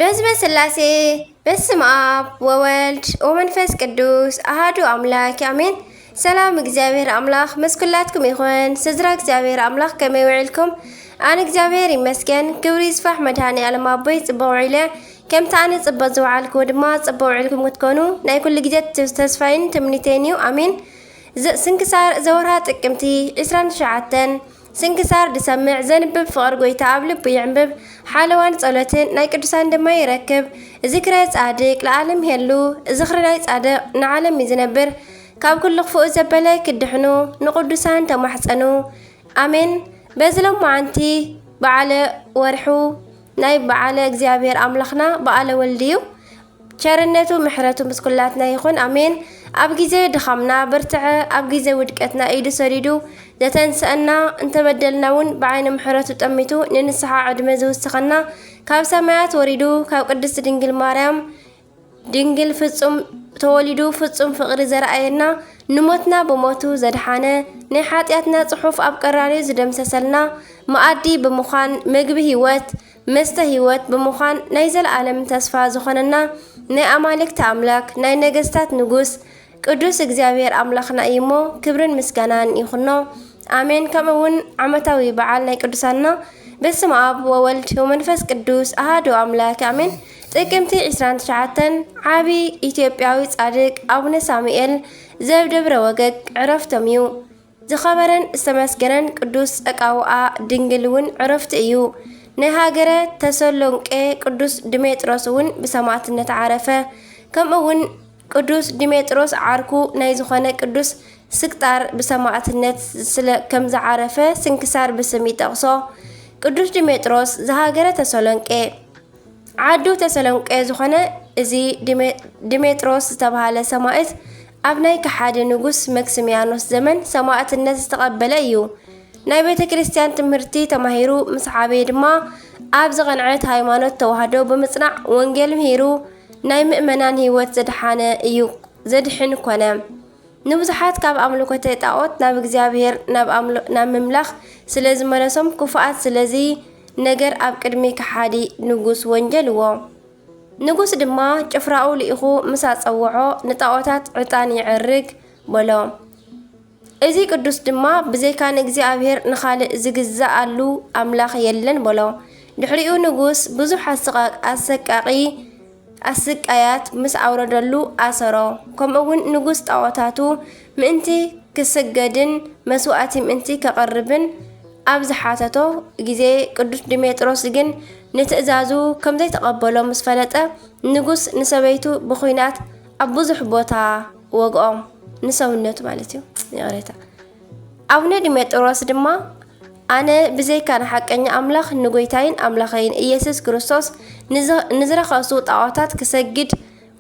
በስመ ስላሴ፣ በስመ ኣብ ወወልድ ወመንፈስ ቅዱስ ኣሃዱ ኣምላክ ኣሜን። ሰላም እግዚኣብሔር ኣምላኽ ምስ ኩላትኩም ይኹን። ስድራ እግዚኣብሔር ኣምላኽ ከመይ ውዒልኩም? ኣነ እግዚኣብሔር ይመስገን፣ ክብሪ ይስፋሕ መድኃኔ ዓለም ኣቦይ ጽቡቕ ውዒለ። ከምቲ ኣነ ጽቡቕ ዝወዓልክዎ ድማ ጽቡቕ ውዒልኩም ክትኮኑ ናይ ኩሉ ግዜ ተስፋይን ትምኒተይን እዩ። ኣሜን። ዘ-፣ ስንክሳር ዘወርሃ ጥቅምቲ ዕስራን ትሽዓተን። ስንክሳር ዝሰምዕ ዘንብብ ፍቕሪ ጎይታ ኣብ ልቡ ይዕንብብ፣ ሓለዋን ጸሎትን ናይ ቅዱሳን ድማ ይረክብ። ዝክረ ጻድቅ ለዓለም ይሄሉ፣ ዝኽሪ ናይ ጻድቕ ንዓለም እዩ ዝነብር። ካብ ኩሉ ክፉእ ዘበለ ክድሕኑ ንቅዱሳን ተማሕጸኑ። ኣሜን። በዚ ሎማዓንቲ በዓለ ወርሑ ናይ በዓለ እግዚኣብሔር ኣምላኽና በዓለ ወልድ እዩ። ቸርነቱ ምሕረቱ ምስ ኩላትና ይኹን፣ ኣሜን። ኣብ ግዜ ድኻምና በርትዐ፣ ኣብ ግዜ ውድቀትና ኢዱ ሰዲዱ ዘተንስአና፣ እንተበደልና እውን ብዓይነ ምሕረቱ ጠሚቱ ንንስሓ ዕድመ ዝውስኸና፣ ካብ ሰማያት ወሪዱ ካብ ቅድስት ድንግል ማርያም ድንግል ፍጹም ተወሊዱ ፍጹም ፍቕሪ ዘርኣየና፣ ንሞትና ብሞቱ ዘድሓነ፣ ናይ ሓጢኣትና ጽሑፍ ኣብ ቀራንዮ ዝደምሰሰልና፣ መኣዲ ብምዃን ምግቢ ህይወት፣ መስተ ህይወት ብምዃን ናይ ዘለኣለም ተስፋ ዝኾነና፣ ናይ ኣማልክቲ ኣምላክ፣ ናይ ነገስታት ንጉስ፣ ቅዱስ እግዚኣብሔር ኣምላኽና እዩ እሞ፣ ክብርን ምስጋናን ይኹኖ። ኣሜን። ከምኡ እውን ዓመታዊ በዓል ናይ ቅዱሳንና፣ በስመ ኣብ ወወልድ ወመንፈስ ቅዱስ ኣሃዱ ኣምላክ ኣሜን። ጥቅምቲ ዕስራን ትሽዓተን ዓቢ ኢትዮጵያዊ ጻድቅ ኣቡነ ሳሙኤል ዘደብረ ወገግ ዕረፍቶም እዩ። ዝኸበረን ዝተመስገነን ቅዱስ ጸቃውኣ ድንግል እውን ዕረፍቱ እዩ። ናይ ሃገረ ተሰሎንቄ ቅዱስ ድሜጥሮስ እውን ብሰማዕትነት ዓረፈ። ከምኡ እውን ቅዱስ ዲሜጥሮስ ዓርኩ ናይ ዝኾነ ቅዱስ ስቅጣር ብሰማዕትነት ስለ ከም ዝዓረፈ ስንክሳር ብስም ይጠቕሶ። ቅዱስ ዲሜጥሮስ ዘሃገረ ተሰሎንቄ። ዓዱ ተሰሎንቄ ዝኾነ እዚ ዲሜ-፣ ዲሜጥሮስ ዝተባህለ ሰማዕት ኣብ ናይ ከሓዲ ንጉስ መክስሚያኖስ ዘመን ሰማዕትነት ዝተቐበለ እዩ። ናይ ቤተ ክርስቲያን ትምህርቲ ተማሂሩ ምስ ዓበየ ድማ ኣብ ዝቐንዐት ሃይማኖት ተዋህዶ ብምጽናዕ ወንጌል ምሂሩ ናይ ምእመናን ህይወት ዘድሓነ እዩ፣ ዘድሕን ኮነ። ንብዙሓት ካብ ኣምልኮተ ጣዖት ናብ እግዚኣብሔር፣ ናብ ኣምሎ-፣ ናብ ምምላኽ ስለ ዝመለሶም ክፉኣት ስለዚ ነገር ኣብ ቅድሚ ከሓዲ ንጉስ ወንጀልዎ። ንጉስ ድማ ጭፍራኡ ልኢኹ ምስ ኣጸውዖ ንጣዖታት ዕጣን የዕርግ በሎ። እዚ ቅዱስ ድማ ብዘይካ ንእግዚኣብሔር ንኻልእ ዝግዛኣሉ ኣምላኽ የለን በሎ። ድሕሪኡ ንጉስ ብዙሕ ኣሰቃ-፣ ኣሰቃቂ ኣስቃያት ምስ ኣውረደሉ ኣሰሮ። ከምኡ እውን ንጉስ ጣዖታቱ ምእንቲ ክስገድን መስዋእቲ ምእንቲ ከቕርብን ኣብ ዝሓተቶ ግዜ ቅዱስ ዲሜጥሮስ ግን ንትእዛዙ ከም ዘይተቐበሎ ምስ ፈለጠ ንጉስ ንሰበይቱ ብኹናት ኣብ ብዙሕ ቦታ ወግኦ። ንሰውነቱ ማለት እዩ። ይቕሬታ። ኣቡነ ዲሜጥሮስ ድማ ኣነ ብዘይካ ንሓቀኛ ኣምላኽ ንጎይታይን ኣምላኸይን ኢየሱስ ክርስቶስ ንዝ-፣ ንዝረኸሱ ጣዖታት ክሰግድ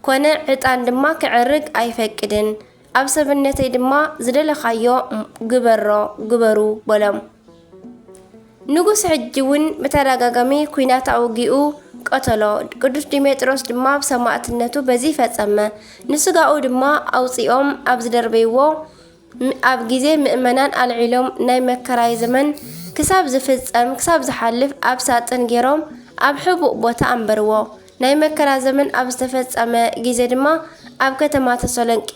ኮነ ዕጣን ድማ ክዕርግ ኣይፈቅድን። ኣብ ሰብነተይ ድማ ዝደለኻዮ ግበሮ፣ ግበሩ በሎም። ንጉስ ሕጂ እውን ብተደጋጋሚ ኲናት ኣውጊኡ ቀተሎ። ቅዱስ ዲሜጥሮስ ድማ ብሰማዕትነቱ በዚ ፈጸመ። ንስጋኡ ድማ ኣውጺኦም ኣብ ዝደርበይዎ ም-፣ ኣብ ግዜ ምእመናን ኣልዒሎም ናይ መከራይ ዘመን ክሳብ ዝፍጸም፣ ክሳብ ዝሓልፍ ኣብ ሳጥን ገይሮም ኣብ ሕቡእ ቦታ ኣንበርዎ። ናይ መከራ ዘመን ኣብ ዝተፈጸመ ግዜ ድማ ኣብ ከተማ ተሰሎንቄ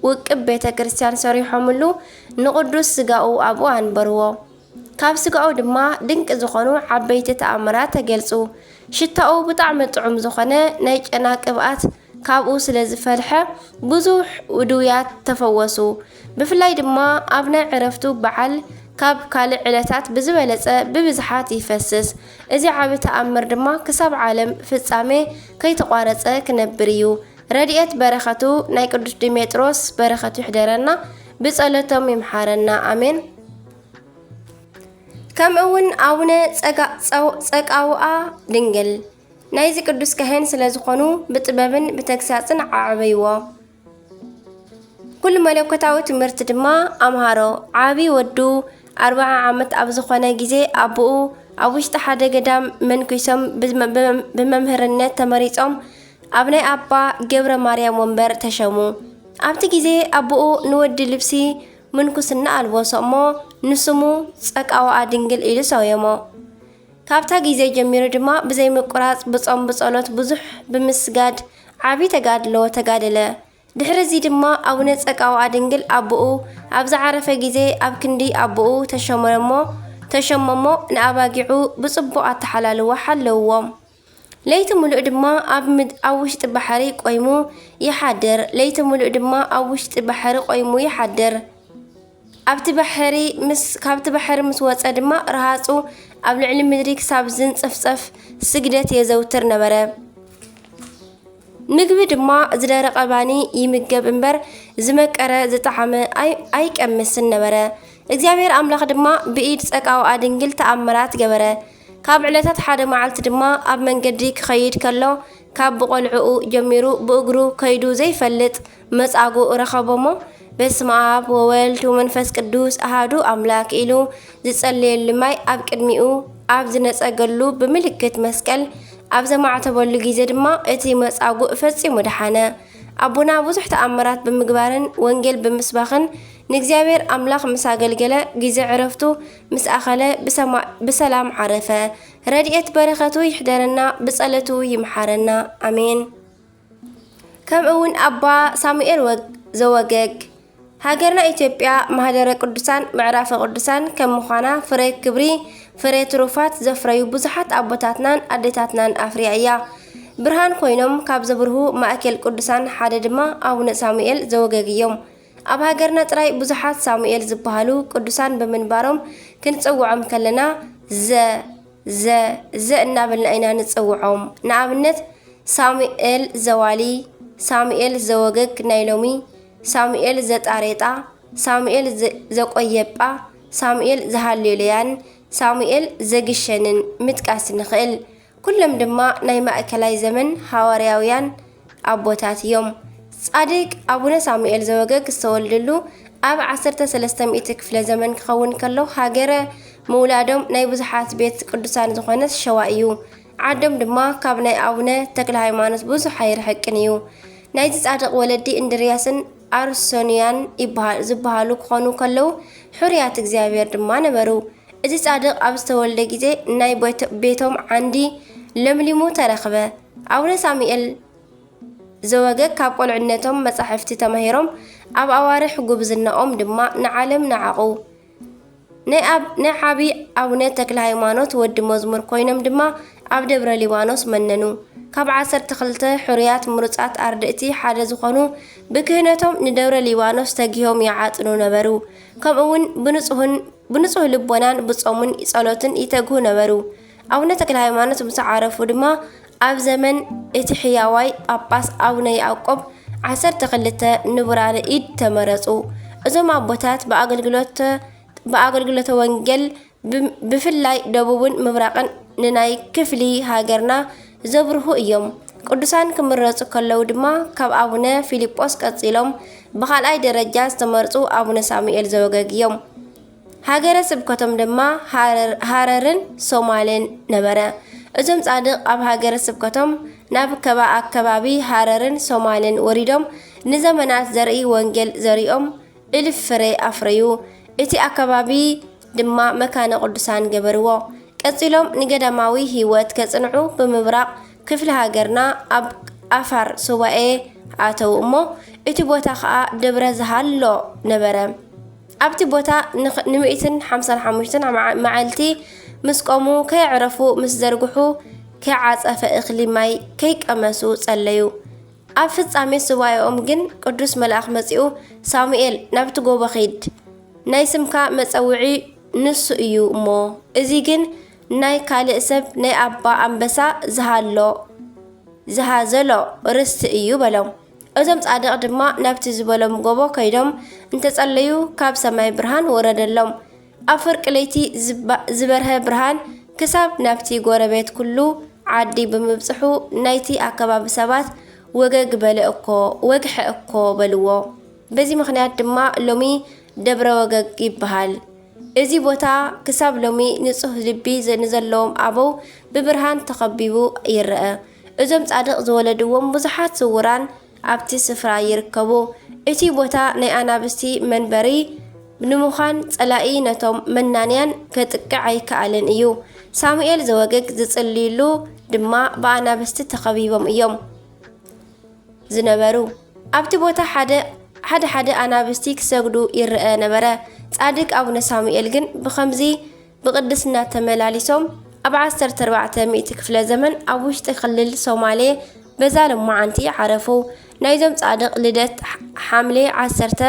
ውቅብ ቤተ ክርስቲያን ሰሪሖምሉ ንቅዱስ ስጋኡ ኣብኡ ኣንበርዎ። ካብ ስጋኡ ድማ ድንቂ ዝኾኑ ዓበይቲ ተኣምራት ተገልጹ። ሽታኡ ብጣዕሚ ጥዑም ዝኾነ ናይ ጨና ቅብኣት ካብኡ ስለ ዝፈልሐ ብዙሕ ድውያት ተፈወሱ። ብፍላይ ድማ ኣብ ናይ ዕረፍቱ በዓል ካብ ካልእ ዕለታት ብዝበለጸ ብብዝሓት ይፈስስ። እዚ ዓቢ ተኣምር ድማ ክሳብ ዓለም ፍጻሜ ከይተቋረጸ ክነብር እዩ። ረድኤት በረኸቱ ናይ ቅዱስ ዲሜጥሮስ በረኸቱ ይሕደረና፣ ብጸሎቶም ይምሓረና። ኣሜን። ከምኡ እውን ኣቡነ ጸጋ-፣ ጸው-፣ ጸቃውኣ ድንግል ናይዚ ቅዱስ ካህን ስለ ዝኾኑ ብጥበብን ብተግሳጽን ኣዕበይዎ። ኩሉ መለኮታዊ ትምህርቲ ድማ ኣምሃሮ። ዓቢ ወዱ ኣርብዓ ዓመት ኣብ ዝኾነ ግዜ ኣቦኡ ኣብ ውሽጢ ሓደ ገዳም መንኲሶም ብመ-፣ ብመ-፣ ብመምህርነት ተመሪጾም ኣብ ናይ ኣባ ገብረ ማርያም ወንበር ተሸሙ። ኣብቲ ግዜ ኣቦኡ ንወዲ ልብሲ ምንኩስና ኣልበሶ እሞ ንስሙ ጸቃውኣ ድንግል ኢሉ ሰየሞ። ካብታ ግዜ ጀሚሩ ድማ ብዘይ ምቁራጽ ብጾም ብጸሎት ብዙሕ ብምስጋድ ዓቢ ተጋድሎ ተጋደለ። ድሕሪ እዚ ድማ ኣቡነ ጸቃውኣ ድንግል ኣቦኡ ኣብ ዝዓረፈ ግዜ ኣብ ክንዲ ኣቦኡ ተሸመሞ ተሸመሞ ንኣባጊዑ ብጽቡቕ ኣተሓላልዋ ሓለውዎም። ለይቲ ምሉእ ድማ ኣብ ምድ ኣብ ውሽጢ ባሕሪ ቆይሙ ይሓድር። ለይቲ ምሉእ ድማ ኣብ ውሽጢ ባሕሪ ቆይሙ ይሓድር። ኣብቲ ባሕሪ ምስ ካብቲ ባሕሪ ምስ ወጸ ድማ ረሃጹ ኣብ ልዕሊ ምድሪ ክሳብ ዝንጽፍጸፍ ስግደት የዘውትር ነበረ። ምግቢ ድማ ዝደረቐ ባኒ ይምገብ እምበር ዝመቀረ ዝጠዓመ ኣይ ኣይቀምስን ነበረ። እግዚኣብሔር ኣምላኽ ድማ ብኢድ ጸቃውኣ ድንግል ተኣምራት ገበረ። ካብ ዕለታት ሓደ መዓልቲ ድማ ኣብ መንገዲ ክኸይድ ከሎ ካብ ብቖልዕኡ ጀሚሩ ብእግሩ ከይዱ ዘይፈልጥ መጻጉ ረኸቦ እሞ በስመ ኣብ ወወልድ ወመንፈስ ቅዱስ ኣሃዱ ኣምላክ ኢሉ ዝጸለየሉ ማይ ኣብ ቅድሚኡ ኣብ ዝነጸገሉ ብምልክት መስቀል ኣብ ዘማዕተበሉ ግዜ ድማ እቲ መጻጉእ ፈጺሙ ደሓነ። ኣቦና ብዙሕ ተኣምራት ብምግባርን ወንጌል ብምስባኽን ንእግዚኣብሔር ኣምላኽ ምስ ኣገልገለ ግዜ ዕረፍቱ ምስ ኣኸለ ብሰማ- ብሰላም ዓረፈ። ረድኤት በረኸቱ ይሕደረና፣ ብጸለቱ ይምሓረና። ኣሜን። ከምኡ እውን ኣባ ሳሙኤል ወግ- ዘወገግ። ሃገርና ኢትዮጵያ ማህደረ ቅዱሳን መዕራፈ ቅዱሳን ከም ምዃና ፍሬ ክብሪ ፍሬ ትሩፋት ዘፍረዩ ብዙሓት ኣቦታትናን ኣዴታትናን ኣፍርያ እያ። ብርሃን ኮይኖም ካብ ዘብርሁ ማእከል ቅዱሳን ሓደ ድማ ኣቡነ ሳሙኤል ዘወገግ እዮም። ኣብ ሃገርና ጥራይ ብዙሓት ሳሙኤል ዝበሃሉ ቅዱሳን ብምንባሮም ክንጽውዖም ከለና ዘ ዘ ዘ እናበልና ኢና ንጽውዖም። ንኣብነት ሳሙኤል ዘዋሊ፣ ሳሙኤል ዘወገግ ናይ ሎሚ፣ ሳሙኤል ዘጣሬጣ፣ ሳሙኤል ዘ- ዘቆየጳ፣ ሳሙኤል ዘሃሌሉያን ሳሙኤል ዘግሸንን ምጥቃስ ንኽእል። ኩሎም ድማ ናይ ማእከላይ ዘመን ሃዋርያውያን ኣቦታት እዮም። ጻድቅ ኣቡነ ሳሙኤል ዘወገግ ዝተወልደሉ ኣብ ዓሰርተ ሰለስተ ሚእቲ ክፍለ ዘመን ክኸውን ከሎ ሃገረ ምውላዶም ናይ ብዙሓት ቤት ቅዱሳን ዝኾነት ሸዋ እዩ። ዓዶም ድማ ካብ ናይ ኣቡነ ተክለ ሃይማኖት ብዙሕ ኣይርሕቅን እዩ። ናይዚ ጻድቕ ወለዲ እንድርያስን ኣርሶንያን ይበሃ- ዝበሃሉ ክኾኑ ከለዉ ሕሩያት እግዚኣብሔር ድማ ነበሩ። እዚ ጻድቕ ኣብ ዝተወልደ ግዜ ናይ ቤት- ቤቶም ዓንዲ ለምሊሙ ተረኽበ። ኣቡነ ሳሙኤል ዘወገግ ካብ ቆልዕነቶም መጻሕፍቲ ተማሂሮም ኣብ ኣዋርሕ ጉብዝናኦም ድማ ንዓለም ነዓቑ። ናይ ኣብ ናይ ዓቢ ኣቡነ ተክለ ሃይማኖት ወዲ መዝሙር ኮይኖም ድማ ኣብ ደብረ ሊባኖስ መነኑ። ካብ ዓሰርተ ክልተ ሕሩያት ምሩጻት ኣርድእቲ ሓደ ዝኾኑ ብክህነቶም ንደብረ ሊባኖስ ተጊሆም ይዓጽኑ ነበሩ። ከምኡ እውን ብንጹህን ብንጹህ ልቦናን ብጾምን ጸሎትን ይተግሁ ነበሩ። ኣቡነ ተክለ ሃይማኖት ምስ ዓረፉ ድማ ኣብ ዘመን እቲ ሕያዋይ ጳጳስ ኣቡነ ያዕቆብ ዓሰርተ ክልተ ንቡራነ ኢድ ተመረጹ። እዞም ኣቦታት ብኣገልግሎት ብኣገልግሎተ ወንጌል ብ- ብፍላይ ደቡብን ምብራቕን ንናይ ክፍሊ ሃገርና ዘብርሁ እዮም። ቅዱሳን ክምረጹ ከለዉ ድማ ካብ ኣቡነ ፊልጶስ ቀጺሎም ብኻልኣይ ደረጃ ዝተመርጹ ኣቡነ ሳሙኤል ዘወገግ እዮም። ሃገረ ስብከቶም ድማ ሃረር- ሃረርን ሶማልን ነበረ። እዞም ጻድቕ ኣብ ሃገረ ስብከቶም ናብ ከባ ኣከባቢ ሃረርን ሶማልን ወሪዶም ንዘመናት ዘርኢ ወንጌል ዘሪኦም እልፍ ፍረ ኣፍረዩ። እቲ ኣከባቢ ድማ መካነ ቅዱሳን ገበርዎ። ቀጺሎም ንገዳማዊ ህይወት ከጽንዑ ብምብራቕ ክፍለ ሃገርና ኣብ ኣፋር ሱባኤ ኣተዉ እሞ እቲ ቦታ ኸኣ ደብረ ዝሃሎ ነበረ። ኣብቲ ቦታ ንኽ- ንሚእትን ሓምሳን ሓሙሽተን መዓ- መዓልቲ ምስ ቆሙ ከየዕረፉ ምስ ዘርግሑ ከይዓጸፈ እኽሊ ማይ ከይቀመሱ ጸለዩ። ኣብ ፍጻሜ ሱባኤኦም ግን ቅዱስ መልኣኽ መጺኡ ሳሙኤል ናብቲ ጎቦ ኺድ፣ ናይ ስምካ መጸውዒ ንሱ እዩ እሞ፣ እዚ ግን ናይ ካልእ ሰብ ናይ ኣባ ኣንበሳ ዝሃሎ ዝሃዘሎ ርስቲ እዩ በሎም። እዞም ጻድቕ ድማ ናብቲ ዝበሎም ጎቦ ከይዶም እንተጸለዩ ካብ ሰማይ ብርሃን ወረደሎም። ኣብ ፍርቂ ለይቲ ዝበርሀ ብርሃን ክሳብ ናብቲ ጎረቤት ኩሉ ዓዲ ብምብጽሑ ናይቲ ኣከባቢ ሰባት ወገግ በለ እኮ ወግሐ እኮ በልዎ። በዚ ምኽንያት ድማ ሎሚ ደብረ ወገግ ይበሃል። እዚ ቦታ ክሳብ ሎሚ ንጹህ ልቢ ንዘለዎም ኣበው ብብርሃን ተኸቢቡ ይረአ። እዞም ጻድቕ ዝወለድዎም ብዙሓት ስውራን ኣብቲ ስፍራ ይርከቡ። እቲ ቦታ ናይ ኣናብስቲ መንበሪ ንምዃን ጸላኢ ነቶም መናንያን ከጥቅዕ ኣይከኣለን እዩ። ሳሙኤል ዘወግግ ዝጽልይሉ ድማ ብኣናብስቲ ተኸቢቦም እዮም ዝነበሩ። ኣብቲ ቦታ ሓደ ሓደ ሓደ ኣናብስቲ ክሰግዱ ይረአ ነበረ። ጻድቅ ኣቡነ ሳሙኤል ግን ብኸምዚ ብቅድስና ተመላሊሶም ኣብ ዓሰርተ ኣርባዕተ ሚእቲ ክፍለ ዘመን ኣብ ውሽጢ ክልል ሶማሌ በዛ ሎማዓንቲ ዓረፉ። ናይዞም ጻድቕ ልደት ሓምሌ ዓሰርተ፣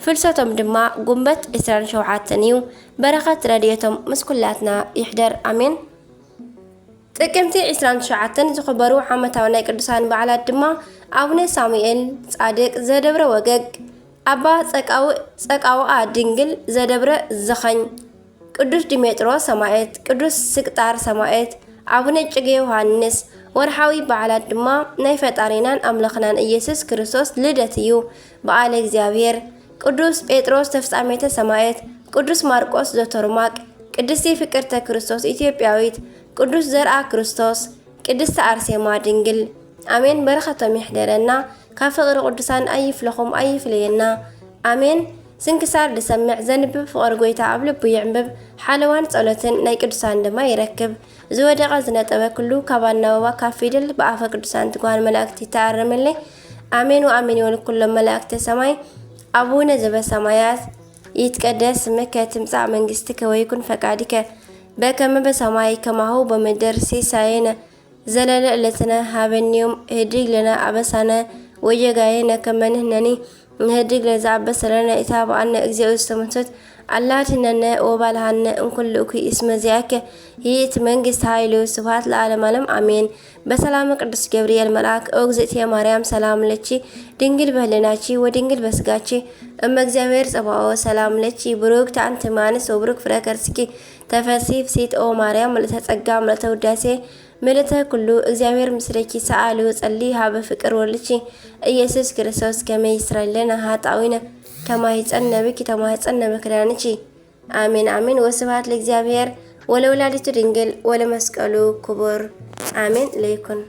ፍልሰቶም ድማ ጉንበት ዕስራን ሸውዓተን እዩ። በረኸት ረድኤቶም ምስ ኩላትና ይሕደር፣ ኣሜን። ጥቅምቲ ዕስራን ትሽዓተን ዝኽበሩ ዓመታዊ ናይ ቅዱሳን በዓላት ድማ ኣቡነ ሳሙኤል ጻድቅ ዘደብረ ወገግ፣ ኣባ ጸቃው ጸቃውኣ ድንግል ዘደብረ ዘኸኝ፣ ቅዱስ ዲሜጥሮስ ሰማዕት፣ ቅዱስ ስቅጣር ሰማዕት፣ ኣቡነ እጨጌ ዮሃንስ። ወርሓዊ በዓላት ድማ ናይ ፈጣሪናን ኣምላኽናን ኢየሱስ ክርስቶስ ልደት እዩ፣ በዓለ እግዚኣብሔር፣ ቅዱስ ጴጥሮስ ተፍጻሜተ ሰማዕት፣ ቅዱስ ማርቆስ ዘቶርማቅ፣ ቅድስቲ ፍቅርተ ክርስቶስ ኢትዮጵያዊት፣ ቅዱስ ዘርኣ ክርስቶስ፣ ቅድስቲ ኣርሴማ ድንግል። ኣሜን። በረኸቶም ይሕደረና፣ ካብ ፍቕሪ ቅዱሳን ኣይፍለኹም ኣይፍለየና። ኣሜን። ስንክሳር ዝሰምዕ ዘንብብ ፍቕሪ ጎይታ ኣብ ልቡ ይዕንብብ፣ ሓለዋን ጸሎትን ናይ ቅዱሳን ድማ ይረክብ። ዝወደቐ ዝነጠበ ኩሉ ካብ ኣናበባ ካብ ፊደል ብኣፈ ቅዱሳን ትጓን መላእክት ይተኣረመለይ። ኣሜን ወኣሜን ይበሉ ኩሎም መላእክተ ሰማይ። ኣቡነ ዘበሰማያት ይትቀደስ ስምከ ትምጻእ መንግስትከ ወይኩን ፈቃድከ በከመ በሰማይ ከማሁ በምድር። ሲሳየነ ዘለለ ዕለትነ ሃበኒ ዮም ህድግ ለነ ኣበሳነ ወጌጋየነ ከመ ንሕነኒ ንህድግ ለዘ ኣበሰ ለነ። ኢታብአነ እግዚኦ ውስተ መንሱት አላ አድኅነነ ወባልሐነ እምኩሉ እኩይ እስመ ዚአከ ይእቲ መንግስት ኃይል ወስብሐት ለዓለመ ዓለም አሜን። በሰላመ ቅዱስ ገብርኤል መልአክ ኦ እግዝእትየ ማርያም ሰላም ለኪ ድንግል በህሊናኪ ወድንግል በስጋኪ እመ እግዚአብሔር ጸባኦት ሰላም ለኪ ብሩክት አንቲ እም አንስት ወብሩክ ፍሬ ከርስኪ ተፈሲ ፍሲት ኦ ማርያም ምልእተ ጸጋ ምልእተ ውዳሴ ምልእተ ኩሉ እግዚአብሔር ምስሌኪ ሰአሊ ወጸሊ ሀበ ፍቅር ወልድኪ ኢየሱስ ክርስቶስ ከመ ይስረይ ለነ ኃጣዊነ ተማሂጸነ ብኪ ተማሂጸነ በክዳንኪ። አሜን አሜን። ወስብሐት ለእግዚአብሔር ወለወላዲቱ ድንግል ወለመስቀሉ ክቡር። አሜን ለይኩን።